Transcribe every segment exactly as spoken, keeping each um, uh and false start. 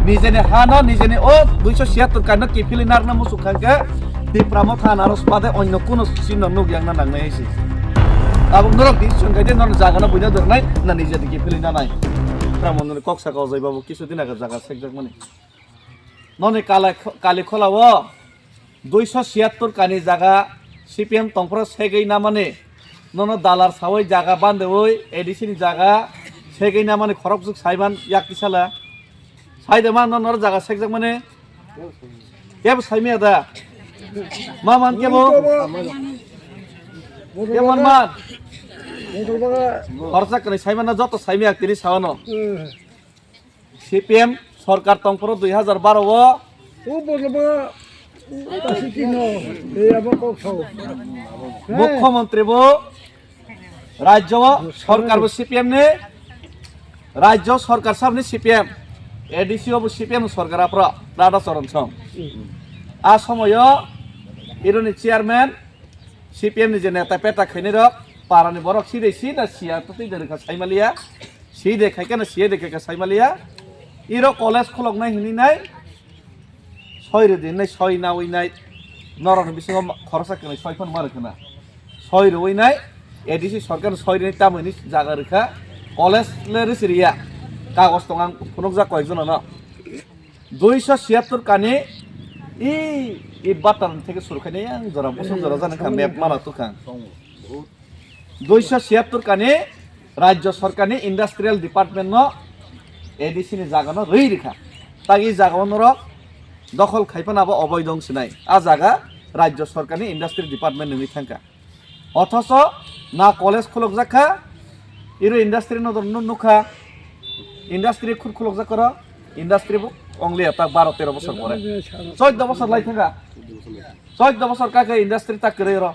Nijeni ha no, nijeni o duiso siyattor kani no kiphilwi narwkna muchung kha khe Tipra Motha anaros bade onno kuno chini no nuk yakna nangnai hai se. Tabuk norok decision khai de, nono jaga no buino dornai na nijeni kiphilwi nanai. Tipra Motha ni kok saka o jai babu kisu din age jaga sekjak mani. Noni Kala-, Kalikhola o duiso siyattor kani jaga C P M tongphro segwi namani, nono dalar sawi jaga bandewi A D C ni jaga segwi namani khorokjwk saiman yak tisala. Saide man no noro jaga sekjak mani. Kebo saimaya da? Ma man kebo? Kebo man man? Khoroksa kani saiman na joto saimaya tini sawano. C P M sorkar tongphuru dui hajar baro o. O bojlabo kasi tino, e abo kok sao. Mukhyamantri bo, rajyo sorkar bo C P M ni, rajyo sorkar sab ni C P M, A D C o bo C P M sorkar apro, Radha Charan Song. A somoyo ironi chairman, C P M ni je neta peta khainai rok, para ni borok sidai sida siya to twi de rwkha saimaliya, side khai kana siya de khai ka saimaliya, iro college khuloknai hinwi nai, soi rwdi nai, soi nawi nai, norok ni bisingo ma-, khoroksa kwnwi soi phano ma rwkha na, soi rwwi nai, A D C sorkar ni soi rwni tamo hinwi jaga rwkha, college le rwsi rwya, kagoj tong ang phunukjak koyek jono no. Duiso siyattor kani i, i batar theke suru khaini yang jora bosong jora jani kha map mara tukha. Duiso siyattor kani rajyo sorkarni industrial department no A D C ni jaga no rwi rikha. Tagi jaga o norok dokhol khai phano abo oboidong sinai. A jaga rajyo sorkarni industrial department nungwi thangkha. Othoso na college khulokjak kha, iro industry no dor-, nu-, nukha, industry khur khulokjak koro, industry bo only ta baro tero bosor pore, choddo bosor lai thangkha, choddo bosor kake industry ta kwrwi oro.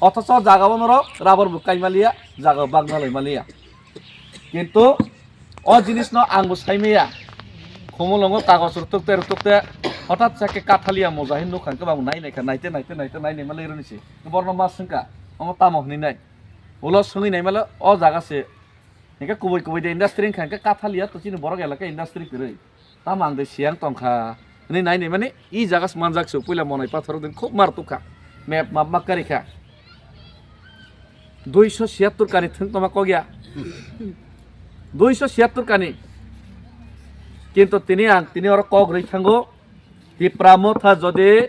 Othoso jaga o norok rubber bo kaimaliya, jaga bagna lai maliya. Kintu o jinis no ang bo sai maya. Khumulwngo kagoj rwtuk te rwtuk te hotat sa khe kathaliya moja hin nukha khe bang nai nai kha, naite naite naite nai nai malai rwni se. Borno ma swngkha, omo tamo hwnwi nai. Ulo swngwi nai malo o jaga se. Hinkhe kubui kubui de industry wngkha hinkhe kathaliya to chini borok elaka industry kwrwi. Tamo ang de siyang tongkha. Hwnwi nai nai mani i jaga se manjak se puila Monai pathor din khub mar tukha. Map map ma kari kha. Duiso siyattor kani thwng tongma kok ya. Duiso siyattor kani. Kintu tini ang tini oro kok rwi thango. Tipra Motha jodi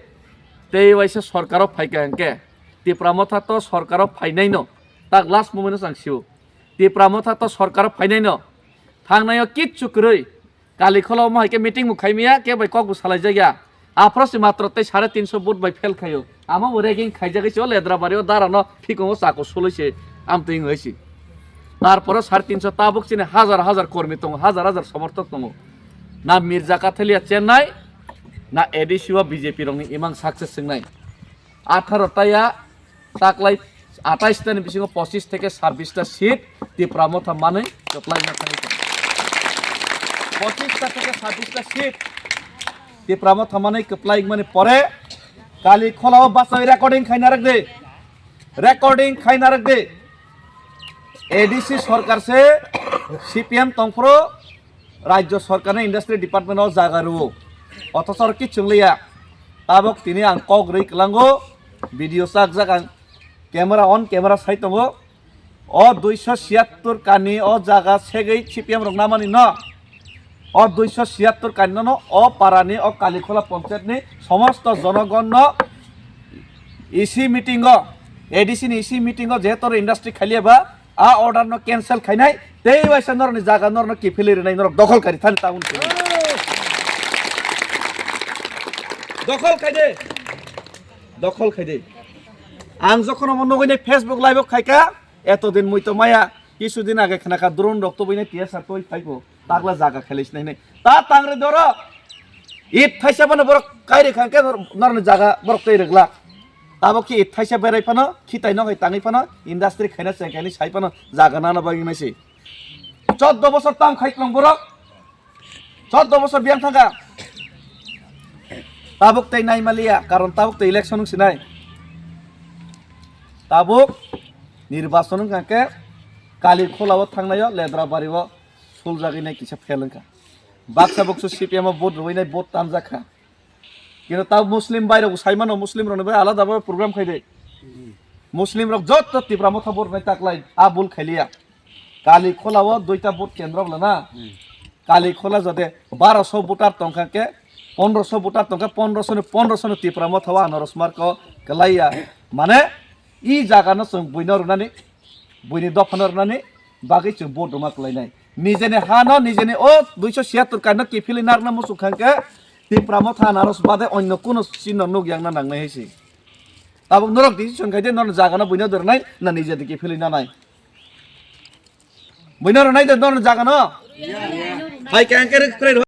tei waisa sorkaro phaikha hinkhe, Tipra Motha to sorkaro phainai no. Tak last moment o ang sio. Tipra Motha to sorkaro phainai no. Thangnaio kitchu kwrwi. Kalikhola omo hai khe meeting bo khaimaya, kebo bai kok bo salaijak ya. Aphro se matro tei sare tinso vote bai fail khaio. Amo bo ragging khaijagwi se o Ledrabari o dara no phikongo chako sului se amtwi wngwi se. Tarpore sare tinso tabuk chini hajar hajar kormi tongo, hajar hajar somorthok tongo. Na Mirza Kathelia chennai, na A D C o B J P rokni imang success wngnai. Atharo ta ya, taklai atais ta ni bisingo pochis theke sabbish ta seat Tipra Motha manwi kwplai ma thangwi tongo. Pochis ta theke sabbish ta seat Tipra Motha manwi kwplai mani pore Kalikhola o bachai recording khaina rwk di. Recording khaina rwk di. A D C sorkar se C P M tongphuru rajyo sorkarni industry department o jaga rwo. Othocho oro kichung liya. Tabok tini ang kok rwi kwlango, video chak jak ang camera on camera sai tongo. O duiso siyattor kani o jaga segwi C P M rok namani no. O duiso siyattor kani no o parani o Kalikhola ponchayat ni somosto jonogon no E C meeting o, A D C ni E C meeting o jehetu industry khaliya ba, a order no cancel khainai, tei waisa norokni jaga norokno kiphilwi rwnai, norok dokhol kari thani tabuk philwi. Dokhol khai de. Dokhol khai de. Ang jokhon omo nugwi nai Facebook live o khaikha, eto din mui to maya, kisu din age khna kha drone rok tubui nai T S R twi phaibo, takla jaga khelai sinai hinai. Ta tangri doro. It thaisa phano borok kairi khang khe norokni jaga borok tei rwgla. Tabok khe it thaisa berai phano, khitai nok hai tangwi phano, industry khaina chengkhaini sai phano jaga nana bagwi naisi. Choddo bosor tam khai tong borok. Choddo bosor biyang thangkha. Tabok tei nai maliya, karon tabok tei election wng sinai. Tabok nirbachon wngkha khe Kali Khulao thangnaio Ledrabario suljagwi nai kisa fail wngkha. Baksa buksu C P M o vote rwinai vote tanjak kha. Kintu ta Muslim bai rok sai mano, Muslim rok ni bai alada bai program khai de. Muslim rok jotto Tipra Motha vote rwnai taklai a bul khailiya. Kali Khola o duita vote kendro bwla na. Kali Khola jode barosho voter tongkha khe, pondrosho voter tongkha, pondrosho ni, pondrosho ni Tipra Motha o anorosmark o kwlaiya. Mane, i jaga no chwng buino rwnani, buini dopha no rwnani bagwi chwng vote rwma kwlainai. Nijeni ha no, nijeni o duiso siyattor kai no kiphilwi narwkna muchung kha khe, Tipra Motha anaros bade onno kuno chino nuk yang na nangnai hai se. Tabuk norok decision khai de, nono jaga no buino dornai, na nije de kiphilwi nanai. Buino rwnai de nono jaga no. Hai khe ang khe rwk kwrwi rw-